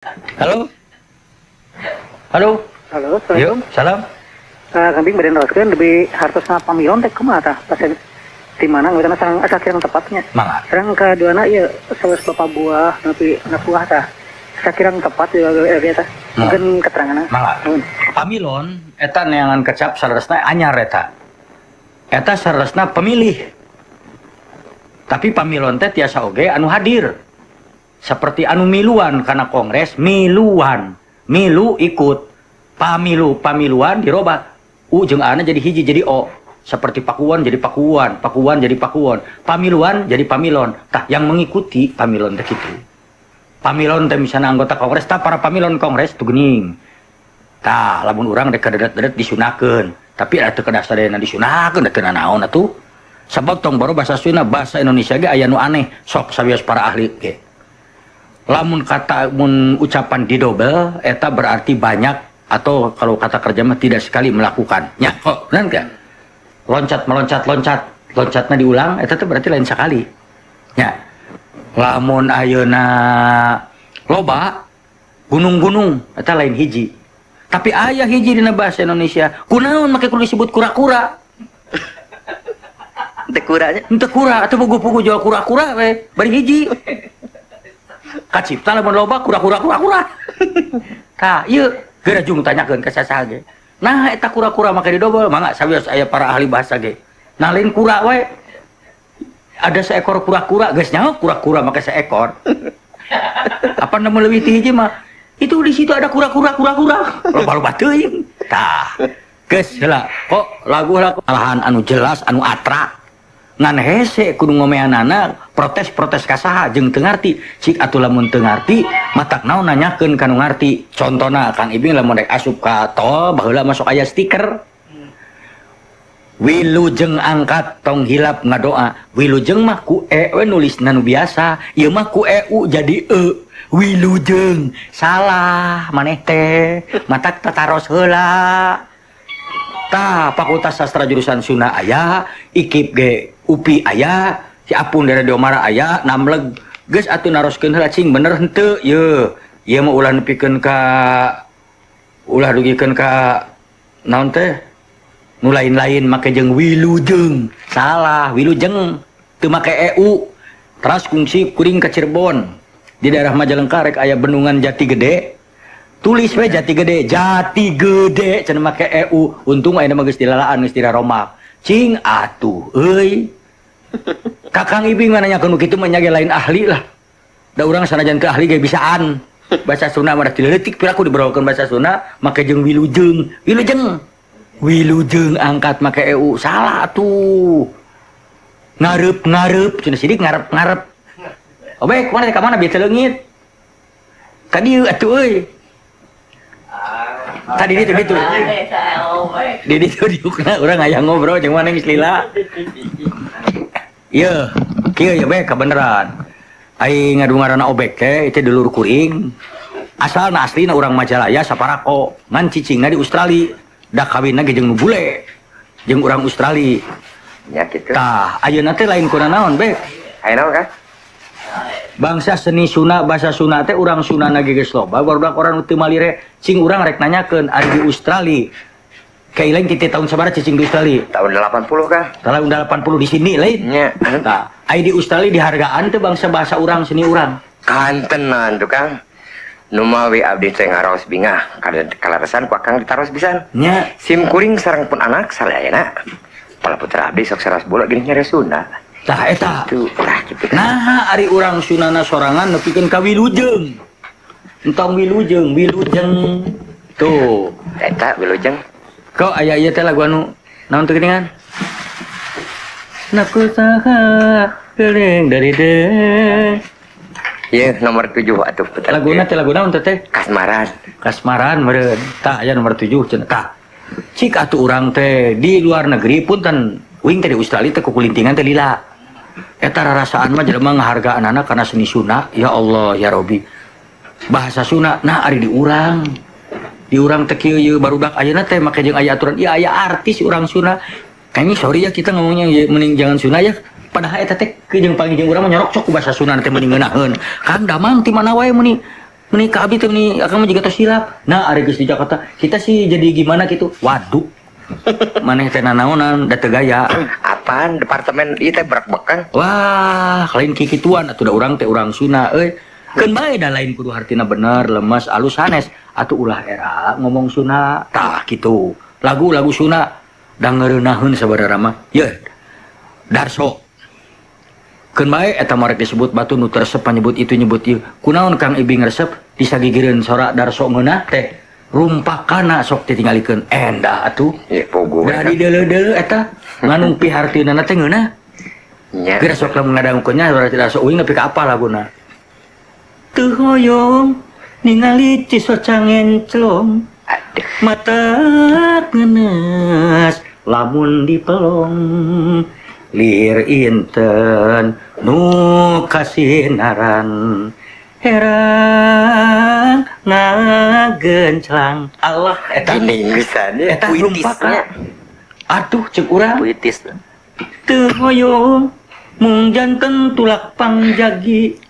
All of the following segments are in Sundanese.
Halo? Halo? Halo, Yuk, assalamualaikum. Salam. Kambing bade neroskeun lebih hartosna pamilon teh kumaha tah? Pas di mana ngeureuna sareng asa kirang tepatnya. Mangga. Sareng kaduana ieu sanes bapak buah nepi anak buah tah. Asa kirang tepat juga ge tah. Nah. Mungkin keteranganna. Mangga. Nuhun. Pamilon eta neangan kecap saleresna anyar eta. Eta saleresna pemilih. Tapi pamilon teh tiasa oge anu hadir. Seperti anu miluan karena kongres, miluan. Milu ikut. Pamilu, pamiluan dirobah. U jeung A na jadi hiji, jadi O. Seperti pakuan jadi pakuan, pakuan jadi pakuan, pamiluan jadi pamilon. Tah, yang mengikuti pamilon teh kitu. Pamilon teh misalnya anggota kongres, tah para pamilon kongres tuh geuning. Tah, lamun urang rek kadedet-dedet disunakeun. Tapi ada teu kedah sadayana disunakeun, da teu nanaon atuh. Sabab tong boro bahasa Sunda, bahasa Indonesia ge aya nu aneh, sok sawios para ahli ge. Lamun kata mun ucapan didobel eta berarti banyak atau kalau kata kerja mah tidak sekali melakukan. Ya, kok benar enggak? Loncat meloncat loncat, loncatnya diulang eta teh berarti lain sekali. Ya. Lamun ayeuna loba gunung-gunung eta lain hiji. Tapi aya hiji dina bahasa Indonesia, kunaon make kudu disebut kura-kura? Teu kuranya. Henteu kura, atuh puguh-puguh jual kura-kura we, bari hiji. Kacipta lamun loba kura-kura kura-kura. Tah, ieu geura jung tanyakeun ka sasaha ge. Nah, eta kura-kura make didobel, mangga sawios aya para ahli bahasa ge. Nah, lain kura we. Ada seekor kura-kura, geus nyaho kura-kura make seekor. Apa nemu leuwih ti hiji mah? Itu di situ ada kura-kura kura-kura. Loba-loba teuing. Tah. Geus heula, kok lagu heula alahan anu jelas anu atra. Ngan hese kudu ngomeanana protes-protes ka saha jeung teu ngarti. Cik atuh lamun teu ngarti, matak naon nanyakeun ka nu ngarti. Contona Kang Ibing lamun rek asup ka tol baheula masuk aya stiker. Wilujeng angkat tong hilap ngadoa. Wilujeng mah ku e we nulisna nu biasa. Ieu mah ku e u jadi e. Wilujeng salah maneh teh matak tataros heula. Tah, Fakultas Sastra jurusan Sunda aya, IKIP ge UPI aya, si Apun dari Radio Mara aya, namleg geus atuh naroskeun heula cing bener henteu ye. Ieu mah ulah nepikeun ka ulah dugikeun ka naon teh? Nu lain-lain make jeung wilujeng. Salah, wilujeng teu make EU. Teras kungsi kuring ka Cirebon. Di daerah Majalengka rek aya bendungan Jati Gede. Tulis we Jati Gede, Jati Gede cenah make EU. Untung ayeuna mah geus dilalaan geus diraromak. Cing atuh euy. Kakang Ibing mah nanyakeun nu kitu mah nya ge lain ahli lah. Da urang sanajan teu ahli ge bisaan. Bahasa Sunda mah da leutik piraku dibrolkeun bahasa Sunda make jeung wilujeng. Wilujeng. Wilujeng angkat make EU salah atuh. Ngarep-ngarep cenah sidik ngarep-ngarep. Obek mana ka mana bieu teu leungit. Ka dieu atuh euy. Tadi ditu ditu. Di ditu diukna urang aya ngobrol jeung maneh geus lila. Ieu, kieu ya bae kabeneran. Ai ngadu ngaranna Obek teh itu dulur kuring. Asalna aslina urang Majalaya saparako, ngan cicingna di Australia. Da kawinna ge jeung nu bule. Jeung urang Australia. Ya gitu. Tah, ayeuna teh lain kuna naon, Bek? Aya naon kan? Bangsa seni Sunda, bahasa Sunda teh urang Sunda ge geus loba, barudak orang teu malire cing urang rek nanyakeun ari di Australia. Kayak lain kita tahun sabaraha cicing di Australia? Tahun 80 kan? Tahun 80 di sini lain. Nya. Tah, ai di Australia dihargaan teh bangsa bahasa urang seni urang. Kantenan tuh Kang. Numawi abdi teh ngaraos bingah, kaleresan ku Akang ditaros pisan. Nya. Sim kuring sareng pun anak salayana. Pala putra abdi sok saras bola gini nyari Sunda. Tah eta. Tuh, tah gitu. Nah, ari urang Sundana sorangan nepikeun ka wilujeng. Entong wilujeng, wilujeng. Tuh. Eta wilujeng. Kok aya ieu teh lagu anu naon teh geuningan? Naku saha kering dari de. Iya, nomor 7 atuh putra. Laguna teh lagu naon teh teh? Kasmaran. Kasmaran meureun. Tah aya nomor 7 cenah. Tah. Cik atuh urang teh di luar negeri punten uing teh di Australia teh kukulintingan teh lila. Eta rarasaan mah jelema ngahargaan anak karena seni Sunda. Ya Allah ya Robi. Bahasa Sunda nah ari di urang. Di urang teh kieu ieu barudak ayeuna teh make jeung aya aturan ieu aya artis urang Sunda. Kayaknya sorry ya kita ngomongnya ya, mending jangan Sunda ya. Padahal eta teh jeung panggih jeung urang mah nyorok sok ku bahasa Sunda teh mending ngeunaheun. Kang Damang ti mana wae meni Meni ka abdi teh meni akang mah jiga tos hilap. Nah, ari geus di Jakarta, kita sih jadi gimana gitu. Waduh. Maneh teh nanaonan da teu gaya. Apaan departemen ieu teh berak Kang? Wah, lain kikituan atuh da urang teh urang Sunda euy. Keun bae da lain kudu hartina bener, lemes, alus sanes. Atuh ulah era ngomong Sunda. Tah kitu. Lagu-lagu Sunda da ngeureunahun sabarana mah. Ye. Darso. Keun bae eta mah rek disebut batu nu teu resep nyebut itu nyebut ieu. Kunaon Kang Ibing resep disagigireun sora Darso ngeunah teh. Rumpakana sok ditinggalikeun endah atuh. Ye pogo. Da di deuleu-deuleu eta nganung pihartina teh ngeunah. Nya. Geura sok lamun ngadangukeun nya berarti Darso uing nepi ka apa laguna. Teu hoyong ningali cisoca ngenclong. Aduh. Mata ngenes lamun dipelong lir inten nu kasinaran herang ngagenclang. Allah eta Gini pisan ya. Eta rumpaka. Aduh ceuk urang. Puitis. Teu hoyong mung janten tulak pangjagi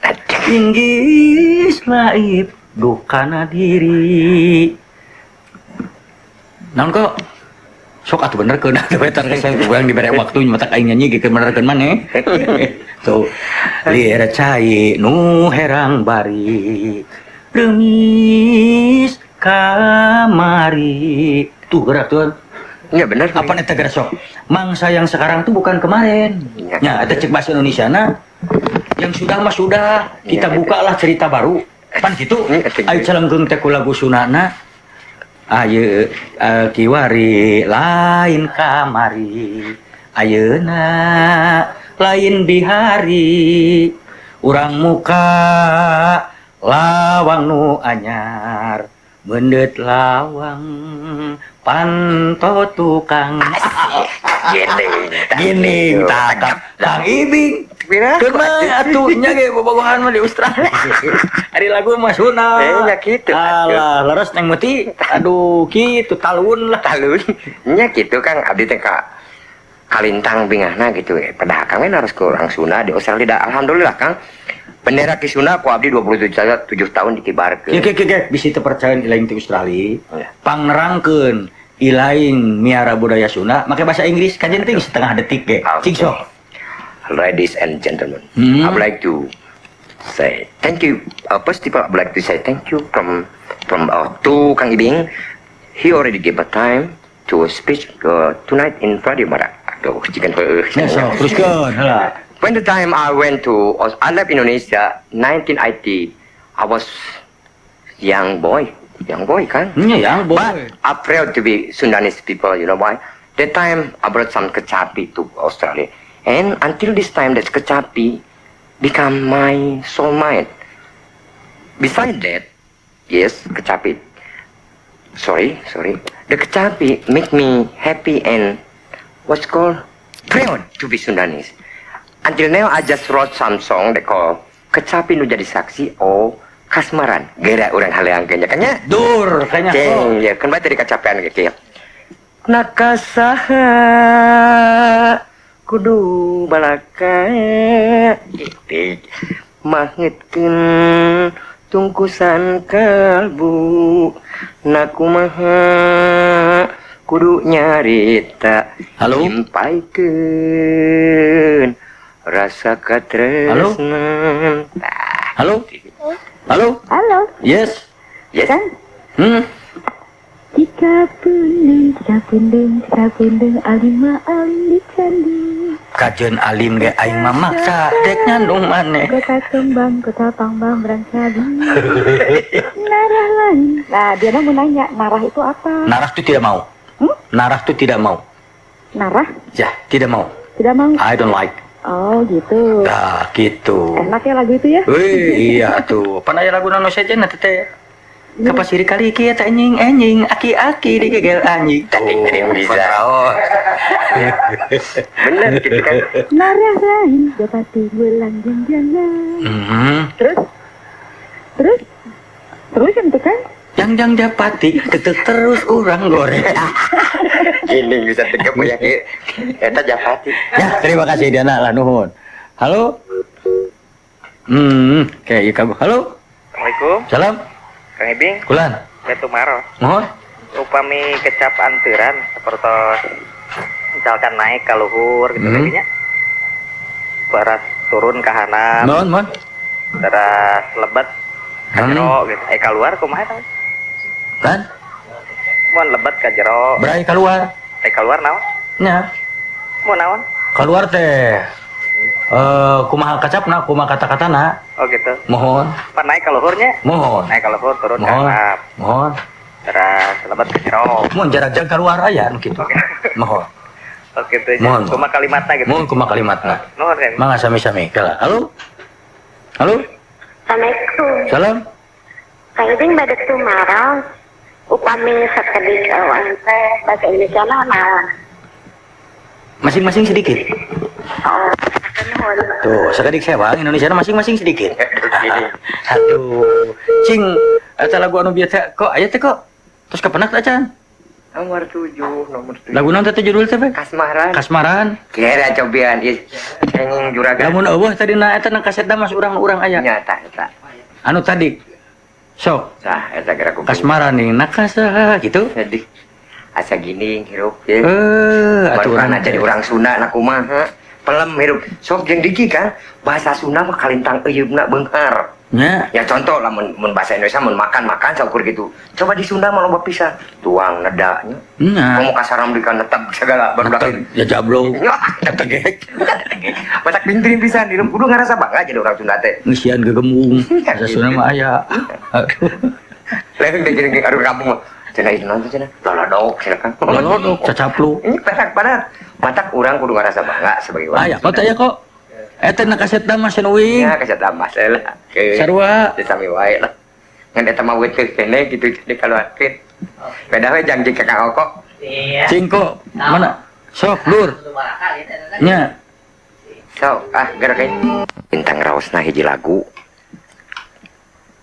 inggis laib dukana diri. Naon kok sok atuh bener keun atuh eta geus urang dibere waktu matak aing nyanyi ge keun benerkeun maneh. Tuh lir cai nu herang bari remis kamari. Tuh gerak tuh. Ya bener. Apa eta gerak sok? Mangsa yang sekarang tuh bukan kemarin. Ya. Ya, eta cek bahasa Indonesia na. Yang sudah mah sudah, kita Ya, bukalah cerita baru. Pan gitu. Ya, eta Ayo celengkeung teh ku lagu Sundana. Ayeuna kiwari lain kamari. Ayeuna lain bihari. Urang muka lawang nu anyar. Meudeut lawang panto tukang. Gini. Gini tah Kang Ibing. Pira? Keur mah atuh nya ge bobogohan mah di Australia. Ari lagu mah Sunda. Eh, nya kitu, atuh. Alah, leres Neng Muti. Aduh, kitu talun lah. Talun. Nya kitu Kang abdi teh ka kalintang bingahna gitu. Padahal Kang we harus ke orang Sunda di Australia. Da, alhamdulillah Kang. Bendera Ki Sunda ku abdi 27 7 tahun dikibarkeun. Ke ke ke bisi teu percaya ilaing ti Australia. Ya. Pangnerangkeun ilaing miara budaya Sunda make bahasa Inggris kajen teh setengah detik ge. Oke. Cing sok. Ladies and gentlemen, I would like to say thank you. First of all, I would like to say thank you from to Kang Ibing. He already gave a time to speech tonight in Radio Mara. Aduh, jikan heueuh. Nya sok teruskeun heula. When the time I went to, I left Indonesia 1980, I was young boy kan. Nya yang boy. But I'm proud to be Sundanese people, you know why? That time I brought some kecapi to Australia. And until this time, that kecapi become my soulmate. Besides that, yes, kecapi. Sorry, sorry. The kecapi make me happy and what's called proud to be Sundanese. Until now, I just wrote some song they call Kecapi Nu Jadi Saksi or Kasmaran. Geura urang haleangkeun nya kan nya? Dur kayaknya. Ceng, ya kan bae tadi kacapean gitu ya. Nakasaha kudu balaka titik mangetkeun tungkusan kalbu nakumaha kudu nyarita. Halo? Nyampaikeun rasa katresnan. Halo? Halo? Halo, Yes. Yes. Kan? Jika pundung, jika pundung, jika pundung, alim mah alim di candi. Kajeun alim ge aing mah maksa dek nyandung maneh. Kota kembang, kota pangbang, berangsabi. Narah lain. Nah, dia mau nanya, narah itu apa? Narah tuh tidak mau. Hmm? Narah tuh tidak mau. Narah? Ya, tidak mau. Tidak mau? I don't like. Oh, gitu. Nah, gitu. Enak ya lagu itu ya? Wih, iya tuh. Pan aya lagu nano sejen nanti teh. Kapasiri kali kieu teh anjing anjing aki-aki digegel anjing. Tadi tadi Tuh, bisa. patraos. Bener gitu kan. Narah lain, dapat gulang jangan. Terus? Terus? Terus yang itu kan? Jang jang japati ketek terus urang goreng. Gini bisa tegap ya eta japati. Ya, terima kasih Diana lah nuhun. Halo. Kayak kamu. Halo. Assalamualaikum. Salam. Kang Ibing. Kulan. Batu maros. Mohon. Upami kecap anturan seperti misalkan naik ke luhur gitu kayaknya. Baras turun ke handap. Mohon, mohon. Terus lebet ka jero gitu. Keluar kumaha eta? Kan? Mun lebet ka jero. Berai keluar. Keluar naon? Nya. Mun naon? Keluar teh. Kumaha kacapna, kumaha kata-katana. Oh gitu. Mohon. Pan naik ke luhurnya? Mohon. Naik ke luhur turun ke handap. Mohon. Terus lebet ke jero. Mun jarak jauh keluar aya nu kitu. Mohon. Oh gitu. Mohon. Kumaha kalimatna gitu. Mohon kumaha kalimatna. Nuhun kan. Mangga sami-sami. Kala. Halo. Halo. Assalamualaikum. Salam. Kang Ibing bade tumaros. Upami sakedik awan teh bahasa Indonesia naon? Masing-masing sedikit. Oh, nuhun. Tuh, sakedik sewang Indonesia masing-masing sedikit. Aduh, cing eta lagu anu biasa kok aya teh kok. Terus kapenak teh acan? Nomor 7, nomor 7. Lagu naon teh judul teh, Pak? Kasmaran. Kasmaran. Kira cobian ieu cengeng juragan. Lamun eueuh tadi na eta na kaset mas urang-urang aya. Nya tah eta. Anu tadi. Sok. Tah eta geura ku. Kasmaran nih nakasa gitu. Jadi asa gini hirup ye. Atuh urang jadi urang Sunda na kumaha. Pelem hirup. Sok jeung diki kan bahasa Sunda mah kalintang euyeup-na beunghar. Nya. Ya contoh lah mun bahasa Indonesia mun makan-makan saukur gitu. Coba di Sunda mah loba pisan. Tuang nedanya. Nya. Komo kasaram di kan netep segala barudak. Ya jablo. Nya, tegek. Matak bintring pisan hirup kudu ngarasa bangga jadi urang Sunda teh. Ngeusian gegemung. Bahasa Sunda mah aya. Aduh. Leung deh jeung aduh kampung mah. Cenah ieu naon cenah? Lolodok cenah kan. Lolodok cacapluk. Ini perak padat. Matak urang kudu ngarasa bangga sebagai urang. Aya, kok aya kok. Eta na kaset damas cenah uing. Ya kaset damas lah. Sarua. Sami wae lah. Ngan eta mah weuteus keneh gitu jadi kaluarkeun. Beda we janji ka Kang Oko. Iya. Cingko mana? Sok lur. Nya. Sok ah gerak Bintang raosna hiji lagu.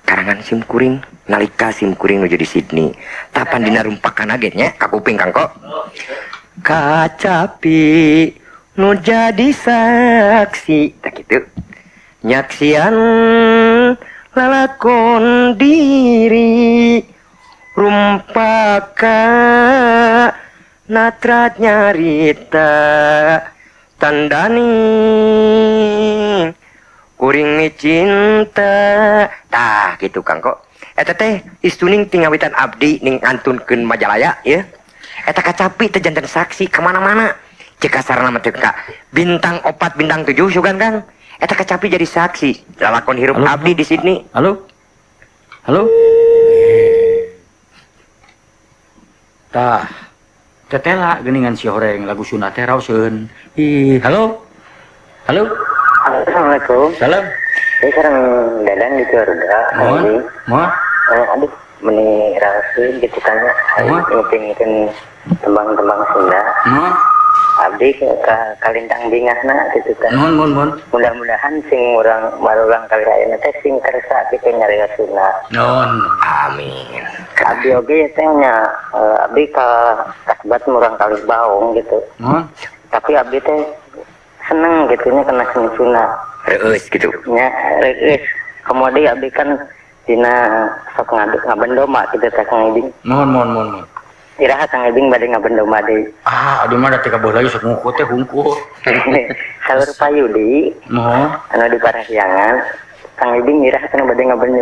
Karangan sim kuring nalika sim kuring nuju di Sydney. Tapan dina rumpakan age nya ka kuping Kang Ko. Kacapi nu jadi saksi tak gitu nyaksian lalakon diri rumpaka natrat nyarita tandani kuring mi cinta tah gitu Kang Kok eta teh istuning tingawitan abdi ning antunkeun Majalaya ya eta kacapi teh janten saksi kemana-mana. Cek kasarna mah teh ka bintang 4 bintang 7 sugan Kang. Eta kacapi jadi saksi lalakon hirup abdi di Sydney. Halo. Halo. Tah. Tetela geuningan si horeng lagu Sunda teh raoseun. Ih, halo. Halo. Assalamualaikum. Salam. Saya sekarang Dadang di Ciwarga. Mohon. Mohon. Aduh, meni raoseun gitu kan. Ngupingkeun tembang-tembang Sunda. Mohon. Abdi ke kalintang bingahna gitu kan. Mohon, mohon. Mudah-mudahan sing urang marulang kali ayeuna teh sing kersa kitu nyarios Sunda. Mohon. Amin. Abdi oge teh nya abdi ka kasebat murang kali baong gitu. Mohon. Tapi abdi teh seneng gitu nya kena seni Sunda. Reueus gitu. Nya reueus. Kemudian abdi kan dina sok ngaduk ngaben domba gitu teh Kang Ibing. Mohon, mohon, mohon, mohon. Iraha Kang Ibing bade ngaben domba deui. Ah, aduh mah da teh kaboh lagi sok ngukur teh hungkul. Saur Pak Yudi. Mohon. Anu di Parahyangan, Kang Ibing iraha cenah bade ngaben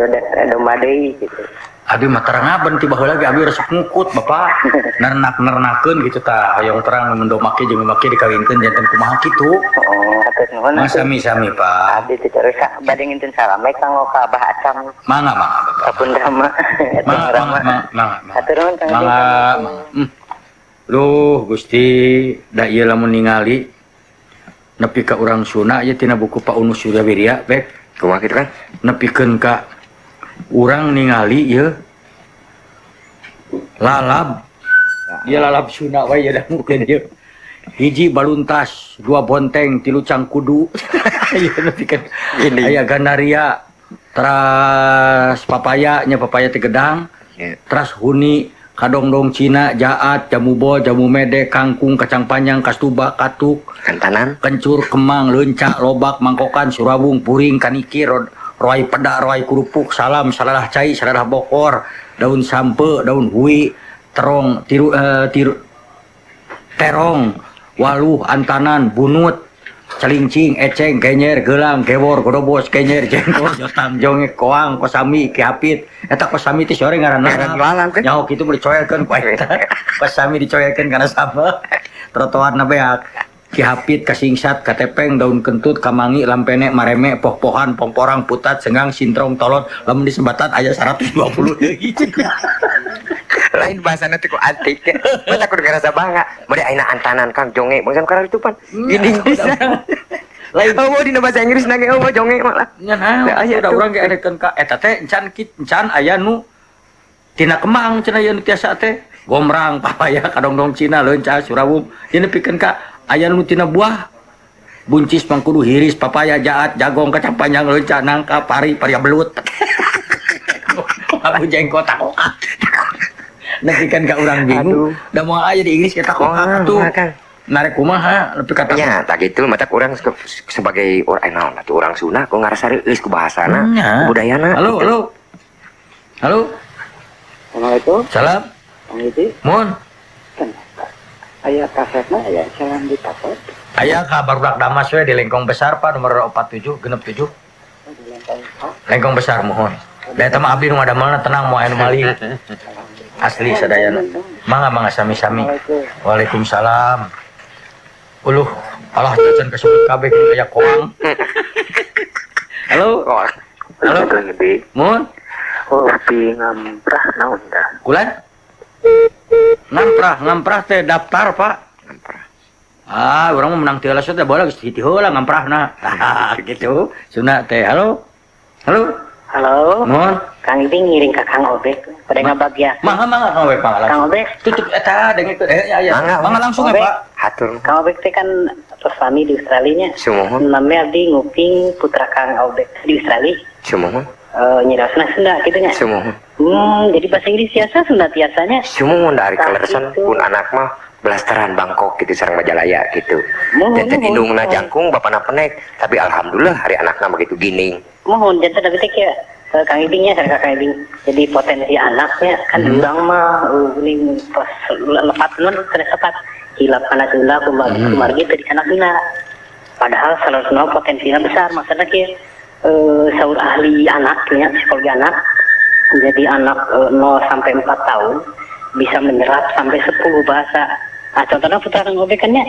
domba deui gitu. Abi mah terang ngaben ti baheula ge abi resep ngukut Bapak. Nernak-nernakeun gitu tah, hoyong terang mun domake jeung make dikawinkeun janten kumaha kitu. Oh, hatur nuhun. Mah sami-sami, Pak. Abdi teh terus bade ngintun salam we kanggo ka Abah Acam. Mangga, mangga Bapak. Kapun Rama. Mangga, mangga, mangga. Hatur nuhun Kang Ibing. Mangga, mangga. Duh, Gusti, da ieu lamun ningali nepi ka urang Sunda ieu tina buku Pak Unus Suryawirya, Bek. Kumaha kitu kan? Nepikeun ka urang ningali ieu lalab. Ieu lalab Sunda wae ieu dangukeun ieu. Hiji baluntas, 2 bonteng, 3 cangkudu. Ieu nepikeun aya gandaria, teras papaya nya papaya teh gedang, teras huni, kadongdong Cina, jaat, jamu bol, jamu mede, kangkung, kacang panjang, kastuba, katuk, kantanan, kencur, kemang, leunca, lobak, mangkokan, surawung, puring, kanikir, Roai peda, roai kerupuk, salam, salalah cai, salalah bokor, daun sampe, daun hui, terong, tiru, tiru, terong, waluh, antanan, bunut, calincing, eceng, genyer, gelang, gewor, godobos, genyer, jengkol, jotang, jonge, koang, kosami, kihapit. Eta kosami teh sore ngaranna. Ngaran teh. Nyaho kitu mah dicoelkeun ku eta. Kosami dicoelkeun kana sambel. Trotoarna beak. Kihapit, kasingsat, katepeng, daun kentut, kamangi, lampene, mareme, poh-pohan, pongporang, putat, senggang, sintrong, tolot, lamun disebatan aya 120 deui. Lain bahasana teh ku antik. Mata kudu ngarasa bangga. Bade ayeuna antanan Kang jonge, bangsa nu kararitu pan. Gini bisa. Lain Oh, dina bahasa Inggris na ge oh jonge malah. Nya naon, Aya udah tuh. Urang ge erekeun ka eta teh encan kit encan aya nu tina kemang cenah ieu nu tiasa teh. Gomrang, papaya, kadongdong Cina, leunca, surawung. Ieu nepikeun ka aya nu tina buah. Buncis, mangkudu, hiris, papaya, jaat, jagong, kacang panjang, leunca, nangka, pari, paria belut. Aku jengkot takokak. Nepikeun ka urang bingung. Da moal aya di Inggris kita Moal, kokak tuh. moal, Kang. Narek kumaha nepi ka Nya, tak gitu mata urang sebagai orang naon atuh urang Sunda ku ngarasa reueus ku bahasana, Nya. ku budayana. Halo, gitu. halo. Halo. Assalamualaikum. Salam. Kang Edi. Mun. Kan aya kasetna aya jalan di kaset. Aya ka barudak Damas we di Lengkong Besar Pak nomor 47 67. Lengkong Besar mohon. Da eta mah abdi nu ngadamelna tenang moal anu maling. Asli sadayana. Mangga mangga sami-sami. Waalaikumsalam. Uluh, alah cacan kasebut kabeh geuning aya koang. Halo. Halo. Kang Edi. Mun. Oh, di ngamprah naon dah? Kulan? Ngamprah, ngamprah teh daftar, Pak. Ngamprah. Ah, urang mah menang tiala teh bola geus hiji heula ngamprahna. Tah, gitu. Sunda teh. Halo. Halo. Halo. Mun. Kang Ibing ngiring ke Kang Obek pada ngabagia. Mangga mangga Kang Obek mangga Kang langsung. Obek. Tutup eta dengekeun ya ya. Mangga, Mangga langsung ya, Obek. Pak. Hatur. Kang Obek teh kan pesami di Australia nya. Sumuhun. Namanya abdi nguping putra Kang Obek di Australia. Sumuhun. Nyiraosna Sunda gitu nya. Sumuhun. Jadi bahasa Inggris biasa Sunda biasanya. Sumuhun dari Tah, kaleresan gitu. pun anak mah belasteran Bangkok gitu sareng Majalaya gitu. Muhun, Janten muhun. indungna jangkung bapana penek, tapi alhamdulillah hari anakna begitu gining. Mohon janten abdi teh kieu Kang Ibingnya sareng Kang Ibing. Jadi potensi anaknya kan urang mah geuning pas lepat nun sanes lepat. Hilap kana Sunda kumargi kumargi teu di sana Sunda. Padahal salah potensinya besar maksudnya kieu saur ahli anak nya psikologi anak. Jadi anak 0 sampai 4 tahun bisa menyerap sampai 10 bahasa. Nah, contohnya putra Kang Obek kan nya.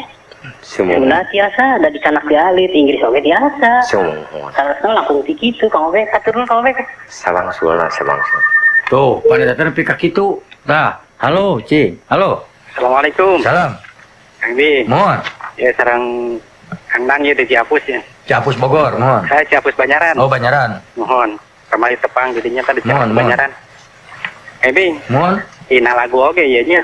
Sumuhun. Sunda tiasa, ada di sanak dialit, Inggris oge tiasa. Sumuhun. Salah langsung ti kitu Kang Obek, hatur nuhun Kang Obek. Sabangsulna sabangsul. Tuh, pada datang nepi ka kitu. Tah, halo, Cing. Halo. Assalamualaikum. Salam. Kang Bi. Mohon. Ya sareng Kang Nang ya di Ciapus ya. Ciapus Bogor, mohon. Saya Ciapus Banjaran. Oh, Banjaran. Mohon. Kamari tepang jadinya tadi Mohon, Ciapus mohon. Banjaran. Kang Bi, Mohon. ina lagu oge ieu nya.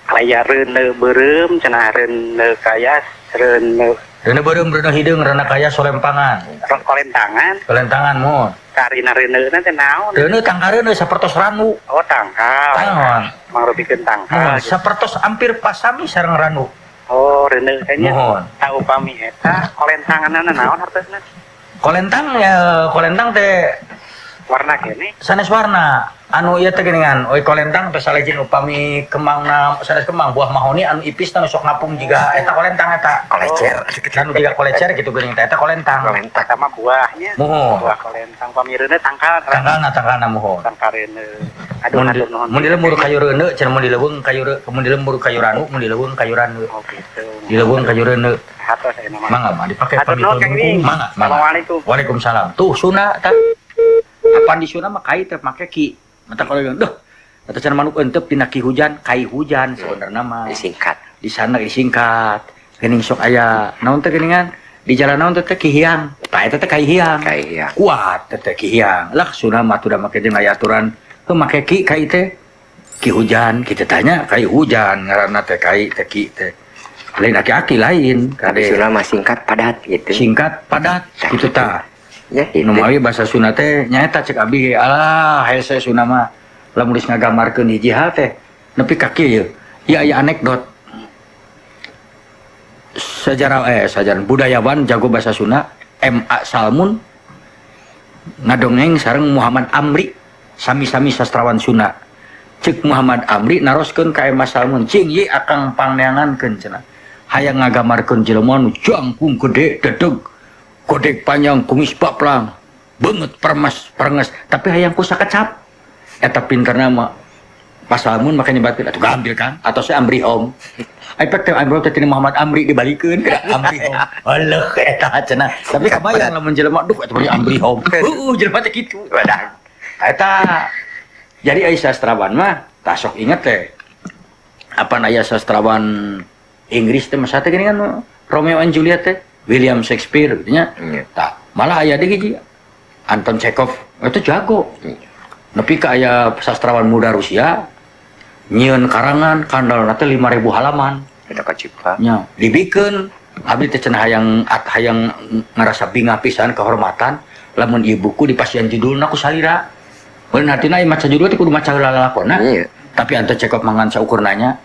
Aya reuneu beureum cenah reuneu kaya reuneu Reuneu beureum, reuneu hideung, reuneu kaya solempangan. kolentangan Kolentangan, mohon. karina reuneuna teh naon? Reuneu tangkareuneu sapertos ranu. Oh, tangkal. Mohon. Mangrupikeun tangkal. Mohon, gitu. sapertos hampir pasami sareng ranu. Oh, reuneu teh nya. Mohon. Tah upami eta kolentanganna naon hartosna? Kolentang ya, kolentang teh Warna kene. Sanes warna anu ieu teh geuningan oi kolentang teh salejin upami kemangna sanes kemang buah mahoni anu ipis teh nu sok ngapung jiga eta kolentang eta. Kolecer. Anu jiga kolecer gitu geuning teh eta kolentang. Kolentang. Sama buahnya. Mohon. Buah kolentang pami reuneu tangkal. Tangkalna tangkalna mohon. Tangkal reuneu. Aduh, Mun di aduh nuhun. mun di lembur kayu reuneu cenah mun di leuweung kayu mun di lembur kayu ranu mun di leuweung kayu ranu. Oh, gitu. Di leuweung kayu reuneu. Hatos aya mah. Mangga mah dipake Hatur nuhun Kang Ibing. Mangga, mangga. Assalamualaikum. Waalaikumsalam. Tuh Sunda tah. Apaan di Sunda mah kai teh make ki. Mata kalau bilang, duh, kata cenah manuk entep dina ki hujan, kai hujan sebenarnya mah. Disingkat. Di sana disingkat. Geuning sok aya naon teh geuningan? Di jalan naon teh teh ki hiang. Tah eta teh kai hiang. Kai hiang. Kuat teh teh ki hiang. Lah Sunda mah tuh da make jeung aya aturan heuh make ki kai teh. Ki hujan, kita tanya kai hujan ngaranna teh kai teh ki teh. Lain aki-aki lain Tapi kade. Sunda mah singkat padat gitu. Singkat padat gitu tah. Ya, gitu. Nu mawi bahasa Sunda teh nyaeta cek abi ge alah hese Sunda mah lamun geus ngagambarkeun hiji hal teh nepi ka kieu ye. Ieu aya anekdot. Sejarah budayawan jago bahasa Sunda M.A. Salmun Ngadongeng sareng Muhammad Amri, sami-sami sastrawan Sunda. Cek Muhammad Amri naroskeun ka Emma Salmun, cing ye akang pangneangankeun cenah. Hayang ngagambarkeun jelema nu jangkung gede dedeg, godeg panjang, kumis baplang, beungeut permes perenges, tapi hayang ku sakecap. Eta pinterna mah Pak Salmun make nyebatkeun atuh gambil Kang, atau saya Amri Om. Efek teh Amri teh tina Muhammad Amri dibalikeun ke Amri Om. Aleuh eta cenah. Tapi kabayang lamun jelema duh eta bari Amri Om. Heueuh jelema teh kitu. Wadah. Eta jadi aya sastrawan mah tah sok inget teh. Apa aya sastrawan Inggris teh masa teh gini kan Romeo and Juliet teh William Shakespeare gitu nya. Iya. Tah malah aya deui hiji Anton Chekhov itu jago. Iya. Nepi ka aya sastrawan muda Rusia nyieun karangan kandalna teh 5000 halaman. Eta kacipta. Nya, dibikeun abdi teh cenah hayang at hayang ngarasa bingah pisan kehormatan lamun ieu buku dipasihan judulna ku salira. Mun hartina ieu maca judul teh kudu maca heula lalakonna. Iya. Tapi Anton Chekhov mangan saukur nanya.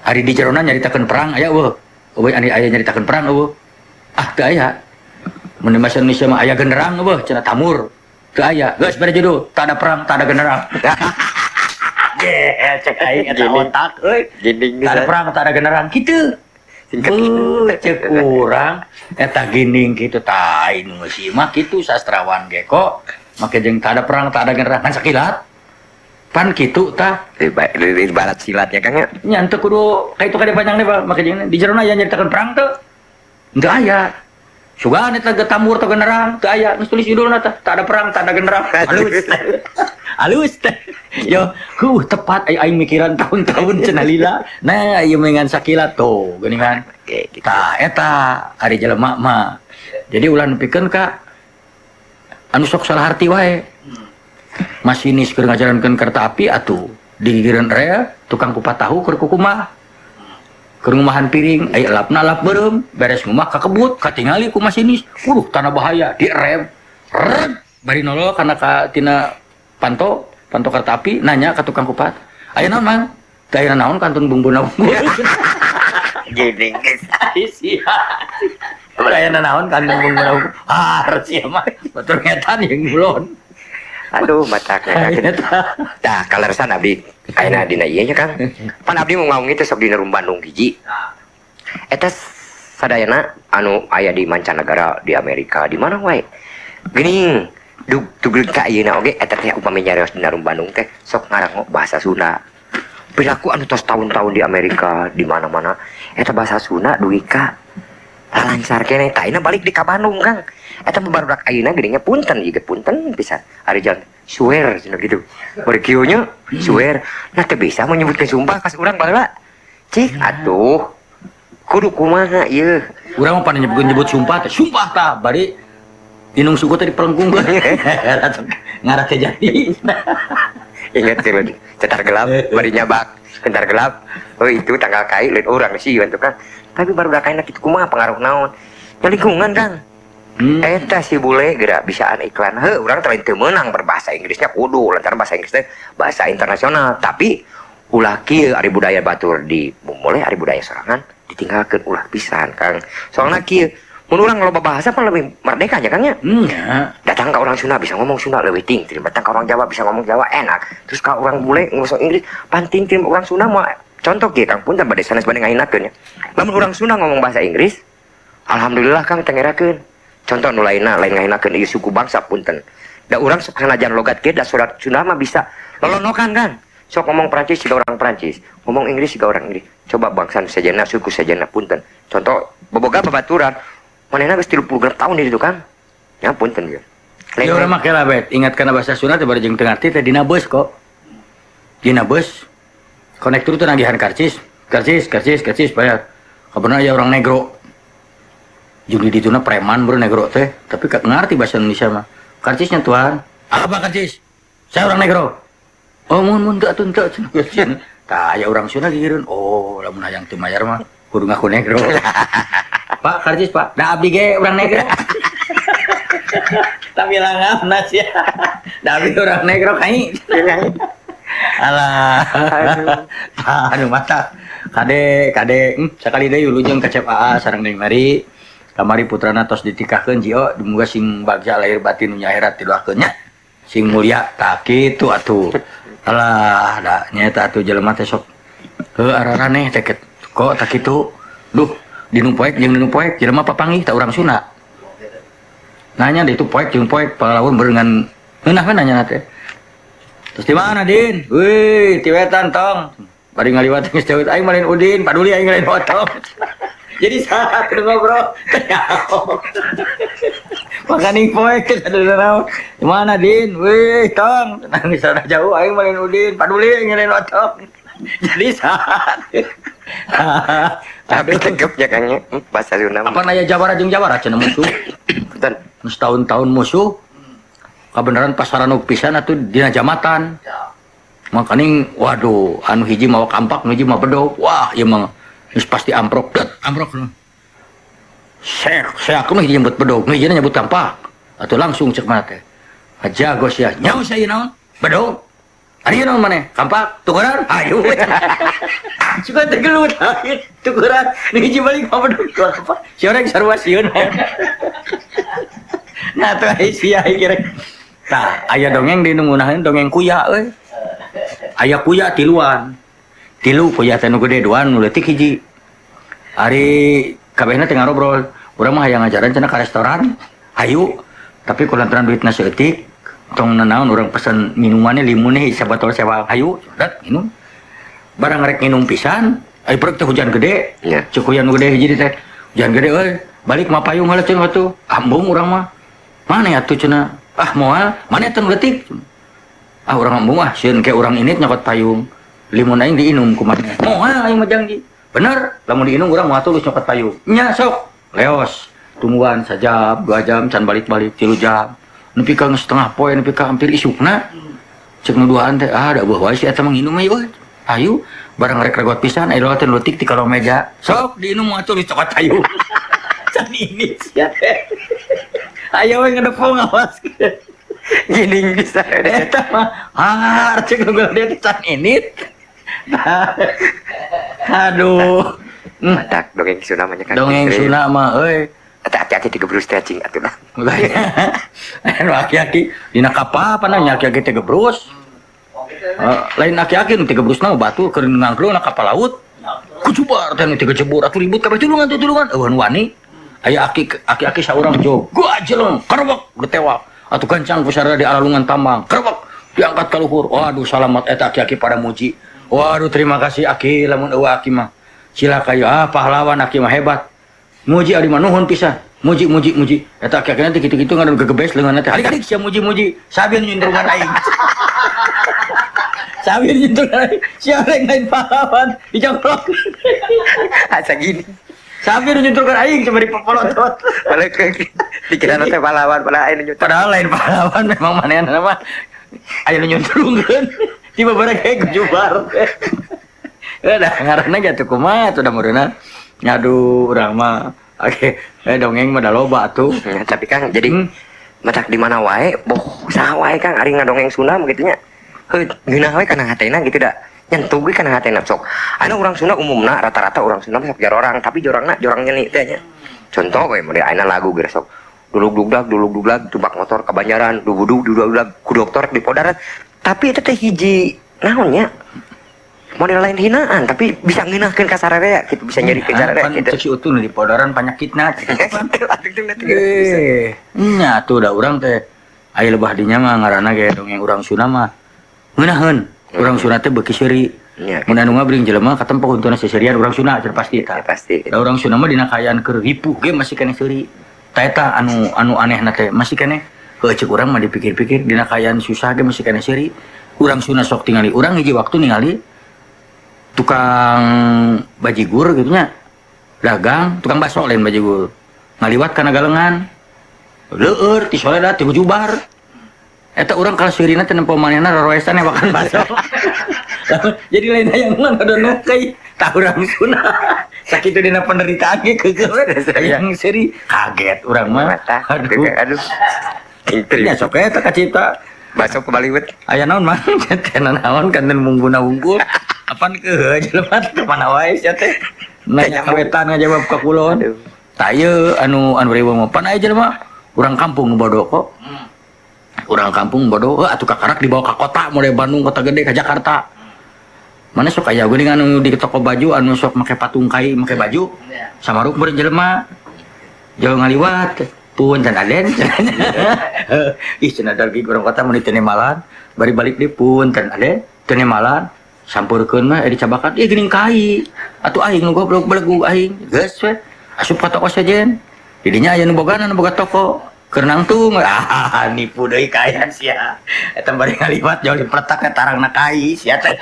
Ari di jerona nyaritakeun perang aya eueuh. Eueuh aya nyaritakeun perang eueuh. Ah teu aya. Mun di bahasa Indonesia mah aya genderang eueuh cenah tamur. Teu aya. Geus bere judul, tak ada perang, tak ada genderang. Ye, cek aing eta otak euy. Ginding Tak ada perang, tak ada genderang kitu. Singkat. Beuh, cek urang eta ginding kitu tah nu si mah kitu sastrawan ge kok. Make jeung tak ada perang, tak ada genderang kan sakilat. Pan kitu tah. Di barat silatnya Kang ya. Nya teu kudu ka itu kade panjang deh, Pak. Make jeung di jerona aya nyaritakeun perang teu. Teu aya. Sugan eta ge tamur teu genderang, teu aya. Geus tulis judulna tah, tak ada perang, tak ada genderang. Halus. Halus teh. Yo, tepat aing mikiran tahun-tahun cenah lila. Nah, ieu mengan sakilat tuh, geuningan. Oke, gitu. Tah eta ari jelema mah. Jadi ulah nepikeun ka anu sok salah arti wae. Masinis keur ngajalankeun kereta api atuh digigireun rel, tukang kupat tahu keur kukumah. Keur ngumahan piring, aya lapna lap beureum, beres ngumah kakebut, katingali ku masinis. Waduh, tanah bahaya, direm. Rem, bari nolol kana ka tina panto, panto kereta api nanya ka tukang kupat. Aya naon, Mang? Teu aya naon kantun bumbuna unggul. Ginding geus. Sia. Aya naon kantun bumbuna unggul. Ah, sia mah. Batur ngetan jeung ngulon. Aduh, matakna Eta. Tah, kaleresan abdi ayeuna dina ieu nya Kang. Pan abdi mau ngaung teh sok dina Rum Bandung hiji. Eta sadayana anu aya di mancanegara, di Amerika, di mana wae. Geuning dug tugleg ka ayeuna oge eta teh upami nyarios dina Rum Bandung teh sok ngarango bahasa Sunda. Perilaku anu tos tahun-tahun di Amerika, di mana-mana eta bahasa Sunda dugi ka lancar keneh. Tah ayeuna balik di ka Bandung Kang. Eta mah barudak ayeuna geuning nya punten ieu ge punten pisan. Ari jalan swear cenah gitu. Bari kieu nya swear. Nah teu bisa menyebutkeun sumpah kas urang baheula. Cik atuh. Kudu kumaha ieu? Urang mah pan nyebut sumpah teh, sumpah tah bari inung suku teh dipelengkung. Ngarah teh jadi. Ingat sih cetar gelap bari nyabak, cetar gelap. Oh itu tanggal kai lain urang sih gitu kan. Tapi barudak ayeuna kitu kumaha pengaruh naon? Ya lingkungan Kang. Eta si bule geura bisaan iklan. Heuh, urang teh lain teu meunang berbahasa Inggrisnya kudu lantaran bahasa Inggris teh bahasa internasional. Tapi ulah kieu ari budaya batur di mulai ari budaya sorangan ditinggalkeun ulah pisan Kang. Soalna kieu mun urang loba bahasa pan lebih merdeka nya Kang nya. Nya. Datang ke orang Sunda bisa ngomong Sunda leuwih ting, datang ke orang Jawa bisa ngomong Jawa enak. Terus ka orang bule ngomong Inggris panting terima orang Sunda mah contoh kieu Kang punten bade sanes bade ngahinakeun nya. Lamun orang Sunda ngomong bahasa Inggris, alhamdulillah Kang teu ngerakeun. Contoh nu lainna lain ngahinakeun ieu suku bangsa punten. Da urang sok sanajan logat kieu da surat Sunda mah bisa lolonokan Kang. Sok ngomong Prancis siga orang Prancis, ngomong Inggris siga orang Inggris. Coba bangsa nu sejenna suku sejenna punten. Contoh boboga babaturan manehna geus 36 tahun di ditu Kang. Ya punten ieu. Ya urang mah kela bet, ingat kana bahasa Sunda teh bari jeung teu ngarti teh dina beus kok. Dina beus konektur teh nagihan karcis, karcis, karcis, karcis bayar. Kabarna aya orang negro. Jeung di dituna preman bro negro teh, tapi ngarti bahasa Indonesia mah. Karcisnya tuan. Apa karcis? Saya orang negro. Oh mun mun teu atuh teu cenah. Tah aya urang Sunda gigireun. Oh lamun hayang teu mayar mah kudu ngaku negro. Pak karcis Pak. Da abdi ge urang negro. Tapi langapna sia. Da abdi urang negro kai. Alah. Aduh mata. Kade kade sakali deui wilujeng ka Cep AA sareng Neng Mari. Kamari putrana tos ditikahkeun Jio, muga sing bagja lahir batin dunya akhirat didoakeun nya. Sing mulia tah kitu atuh. Alah, da nyaeta atuh jelema teh sok heuh araraneh teh kok tah kitu. Duh, dinu poek jeung dinu poek jelema papanggih tah urang Sunda. Nanya di itu poek jeung poek palaun berengan ngeunah we nanya teh. Terus di mana Din? Wih, ti wetan tong. Bari ngaliwat geus jauh aing mah lain Udin, paduli aing lain otong. Jadi saat ngobrol teh nyaho. Makaning poek teh ada naon. Di mana Din? Wih, tong. Nang sana jauh aing mah lain Udin, paduli aing lain otong. Jadi saat. Tapi tegep ya Kang nya bahasa Sunda. Apa nanya Jawara jeung Jawara cenah musuh? Punten. Geus tahun-tahun musuh. Kabeneran pasaran pisan atuh dina jamatan. Makaning waduh, anu hiji mawa kampak, nu hiji mawa bedog. Wah, ieu mah geus pasti amprok, det, amprok. Sek, seak mah hiji nyebut bedog, nu hijina nyebut kampak. Atuh langsung cek mana teh. Jago sia, nyaho sia ieu naon? Bedog. Ari ieu naon maneh? Kampak, tukeran? Hayu. Suka teh gelut, tukeran. Nu hiji balik mawa bedog, kampak. Si oreng sarua sieun. Nah, tuh ai sia kira. Tah, aya dongeng di nu ngunaheun dongeng kuya euy. Aya kuya tiluan. Tilu kuya teh nu gede duaan nu leutik hiji. Ari kabehna teh ngarobrol. Urang mah hayang ngajaran cenah ka restoran. Hayu, tapi kulantaran duitna saeutik, tong nanaon urang pesen minumannya limunnya sabotol sewa. Hayu, dat minum. Barang rek minum pisan, ari perek teh hujan gede. Ya. Cek hujan gede hiji teh. Hujan gede euy, balik mah payung heula cenah atuh. Ambung urang mah. Mana atuh cenah? Ah moal, mana teh nu leutik? Ah urang ambung ah, sieun ke urang ini nyokot payung. Limun aing diinum kumaha. Moal aing mah janji. Bener, lamun diinum urang moal tulus nyokot payung. Nya sok, leos. Tungguan sajam, 2 jam can balik-balik 3 jam. Nepi ka setengah poe, nepi ka hampir isukna. Cek nu duaan teh, ah da eueuh wae si eta mah nginum euy. Ayu, barang rek regot pisan aya teh leutik ti kolong meja. Sok diinum moal tulus cokot payung. Can ini sia teh. Aya we ngedepong awas. Gini bisa. Eta mah har cek nu gede teh can init. Aduh. Matak dongeng Sunda mah nya Kang. Dongeng Sunda mah euy. Eta aki-aki tigebrus teh cing atuh lah. Anu aki-aki dina kapal apa nanya aki-aki tigebrus. Lain aki-aki nu tigebrusna mah batu keur ngangklung na kapal laut. Kucubar teh nu tigejebur atuh ribut kabeh tulungan tuh tulungan. Eueuh nu wani. Aya aki-aki saurang jogo ajeleng kerebek getewak. Atuh gancang ku sarana di alalungan tambang kerebek diangkat ka luhur. Waduh salamat eta aki-aki pada muji. Waduh terima kasih aki lamun eueuh aki mah. Cilaka ieu ah pahlawan aki mah hebat. Muji ari mah nuhun pisan. Muji muji muji. Eta aki-aki nanti kitu-kitu ngadon gegebes leungeunna teh. Halik-halik sia muji-muji. Sabieun nyundrungan aing. Sabieun nyundrungan aing. Sia rek lain pahlawan dijongkrok. Asa gini. Sabieun nyundrungan aing coba dipopolotot. Balik dikira teh pahlawan padahal aing nyundrungan. Padahal lain pahlawan memang manehna mah aya nu nyundrungkeun. Tiba barang kayak gejubar. Udah ngaranna ge atuh kumaha atuh da meureunna. Aduh urang mah oke, dongeng mah da loba atuh. Ya, tapi Kang jadi matak di mana wae boh saha wae Kang ari ngadongeng Sunda mah kitu nya. Heuh ngeunah we kana hatena gitu da. Nyentuh ge kana hatena sok. Anu urang Sunda umumna rata-rata urang Sunda sok jarorang tapi jorangna jorang nyeni teh nya. Contoh we model ayeuna lagu geus sok. Dulug dugdag tumbak motor ka Banjaran, dubudug dugdag ku dokter di Podaran. Tapi eta teh hiji naon nya? Model lain hinaan tapi bisa ngeunahkeun ka sararea gitu, bisa nyerikeun sararea gitu. Cek si Utun di Podaran panyakitna. Eh, nya atuh da urang teh aya lebah dinya mah ngaranna ge dongeng urang Sunda mah ngeunaheun. Urang Sunda teh beuki seuri. Mun anu ngabring jelema katempo huntuna seserian urang Sunda cenah pasti eta. Ya, pasti. Da urang Sunda mah dina kaayaan keur ripuh ge masih keneh seuri. Ta eta anu anehna teh masih keneh heuh ceuk urang mah dipikir-pikir dina kaayaan susah ge masih keneh seuri. Urang Sunda sok tingali urang hiji waktu ningali tukang bajigur gitu nya dagang tukang bakso lain bajigur ngaliwat kana galengan leueur ti soledat ti hujubar eta urang kalah seurina teh nempo manehna roroesan makan bakso. Jadi lain hayang mah ada nukai tah urang Sunda sakitu dina penderitaan ge keukeuh hayang seuri kaget urang mah. Aduh aduh ya sok eta kacipta bakso kebaliwet aya naon mah teh naon kanten mungguna unggul apaan ke jelema teh mana wae sia teh nanya kawetan ngajawab ka kulon. Tah ieu anu anu riweuh mah pan aya jelema urang kampung nu bodoh kok. Urang kampung bodoh, heuh atuh kakarak dibawa ka kota, mulai Bandung kota gede ka Jakarta. Mana sok aya geuning anu di toko baju anu sok make patung kai make baju. Samaruk beureun jelema. Jauh ngaliwat, punten aden. Ih cenah dargi urang kota mun teu nemalan, bari balik deui punten aden, teu nemalan. Sampeurkeun mah dicabakan, ih geuning kai. Atuh aing nu goblok belegug aing. Geus we. Asup ka toko sejen. Didinya aya nu bogana nu boga toko. Keur nangtung, ah nipu deui kayan sia. Eta bari ngaliwat jauh dipetak ka tarangna kai sia teh.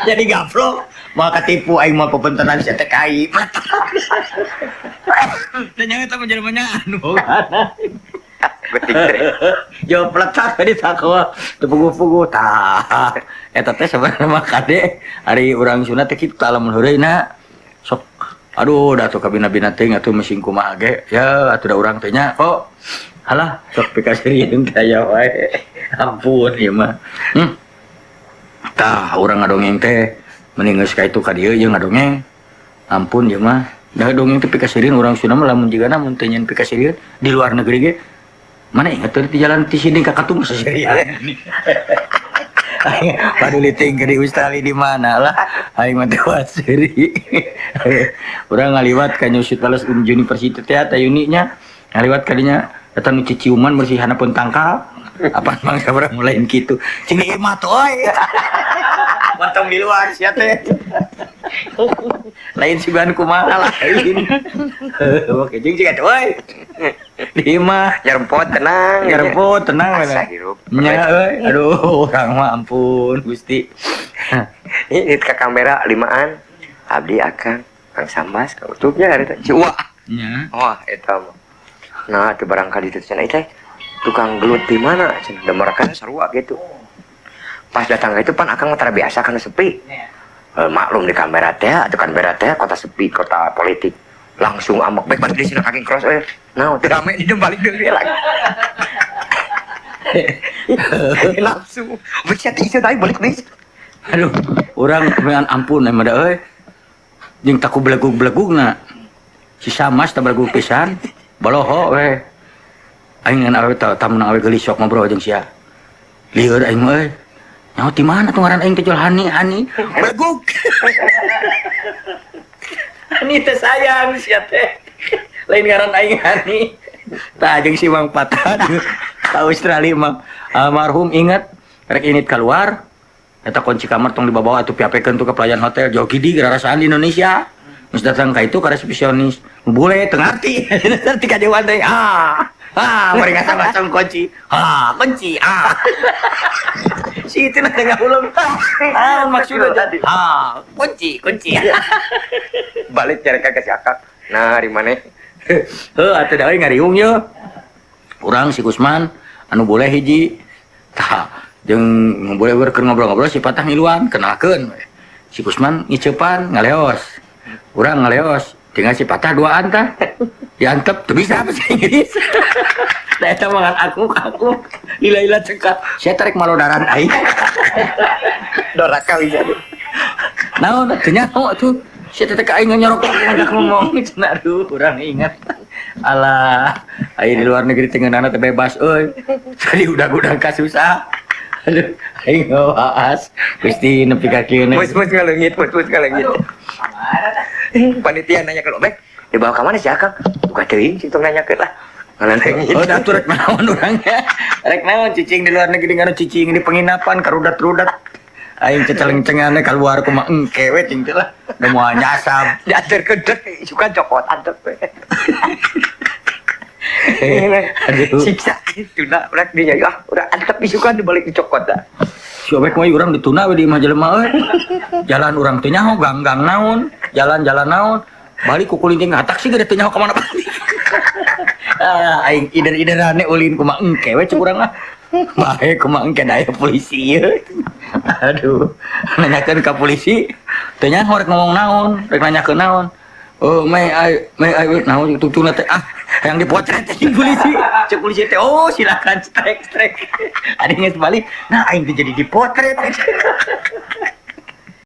Jadi gaplok, moal katipu aing mah pepentenan sia teh kai. Teh nya eta mah jelema anu bogana. Betik teh. Jauh peletak tadi takwa teu puguh-puguh tah. Eta teh sebenarnya mah kade ari urang Sunda teh kitu lamun heureuyna sok aduh da atuh kabina-bina teuing atuh mesin kumaha ge ya atuh da urang teh nya kok halah sok pikaseurieun teh aya wae ampun ieu mah. Tah urang ngadongeng teh mending geus ka itu ka dieu jeung ngadongeng ampun ieu mah da dongeng teh pikaseurieun urang Sunda mah lamun jigana mun teu nyeun pikaseurieun di luar negeri ge mana inget tuh di jalan di sini ka katung seserian. Paduli tinggal di Australia di mana lah aing mah teu waseri. Urang ngaliwat ka New South Wales University teh eta uninya ngaliwat ka dinya eta nu ciciuman bersih hanapun tangkal apa mangsa urang lain kitu cing ieu mah tuh euy. Montong di luar sia teh. Lain sugan kumaha lain. Oke jeung cing atuh euy. Di imah nyerempot tenang, nyerempot tenang asa hirup. Nya euy, aduh urang mah ampun Gusti. Ini ka kamera limaan abdi akang Kang Sambas ka utupnya hari teh. Wah. Nya. Wah eta mah. Nah, teu barangkali ditu cenah teh tukang gelut di mana cenah da mereka sarua gitu. Pas datang itu pan akang mah tara biasa kana sepi. Maklum di kamera teh, atuh kamera teh kota sepi, kota politik. Langsung amok baik balik di sini kaki cross eh. Nah, teu rame di balik deui lagi. Langsung bisa teh tadi balik deui. Aduh, urang mean ampun emang da euy. Jeung taku belegug-belegugna. Si Samas teh belegug pisan, baloho we. Aing ngan awe tah tamun awe geulis sok ngobrol jeung sia. Lieur aing mah euy. Nyaho ti mana tuh ngaran aing teh jual hani hani belegug. Hani teh sayang sia teh. Lain ngaran aing hani. Tah jeung si Mang Patah ka Australia mah almarhum ingat rek init keluar eta kunci kamar tong dibawa atuh piapekeun tuh ke pelayan hotel jauh gidi gararasaan di Indonesia. Geus datang ka itu ka resepsionis. Bule teu ngarti. Ngarti ka dewan teh. Ah. Ah, mereka sama-sama kunci. Ah, kunci. Ah. Si itu nanti nggak ulung. Ah, maksudnya jadi. Ah, kunci, kunci. Balik cari kagak si akak. Nah, di mana? Heuh, atuh da euy ngariung ye. Urang si Kusman anu boleh hiji. Tah, jeung boleh keur ngobrol-ngobrol si Patah ngiluan, kenalkeun. Si Kusman ngiceupan ngaleos. Urang ngaleos. Tinggal si Patah duaan tah. Diantep teu bisa bahasa Inggris. Da eta mah aku lila-lila cengkak. Sia tarik malodaran aing. Doraka bisa. Naon teu nyaho atuh. Sia teh ka aing nyorok ngajak ngomong cenah aduh urang ingat. Alah, aing di luar negeri teh ngeunana teh bebas euy. Jadi udah-udah kasusah. Aduh, aing ngawaas. Gusti nepi ka kieu. Mus-mus ngaleungit, mus-mus ngaleungit. Panitia nanya ke Lobek, dibawa ke mana sih akang? Buka teuing sih tong nanyakeun lah. Ngaleungit. Oh, da atuh rek naon urangnya. Rek naon cicing di luar negeri nganu cicing di penginapan karudat-rudat. Aing ceceleng-cengannya keluar kumaha engke we cing teh lah. Da moal nyasab. Diaturkeun dek suka cokot antep we. Aduh. Siksa tuna urang dinya ah urang antep isukan dibalik dicokot dah. Si Obek mah urang dituna we di imah jelema euy. Jalan urang teu nyaho gang-gang naon, jalan-jalan naon, balik ku kulinting ka taksi ge teu nyaho ka mana balik. Ah, aing ider-iderane ulin kumaha engke we cek urang ah. Bae kumaha engke da aya polisi ieu. Aduh, nanyakeun ka polisi, teu nyaho rek ngomong naon, rek nanyakeun naon. Oh, may I naon tungtungna teh ah, yang dipotret cek polisi. Cek polisi teh oh silakan strek strek. Ada geus balik, nah aing teh jadi dipotret.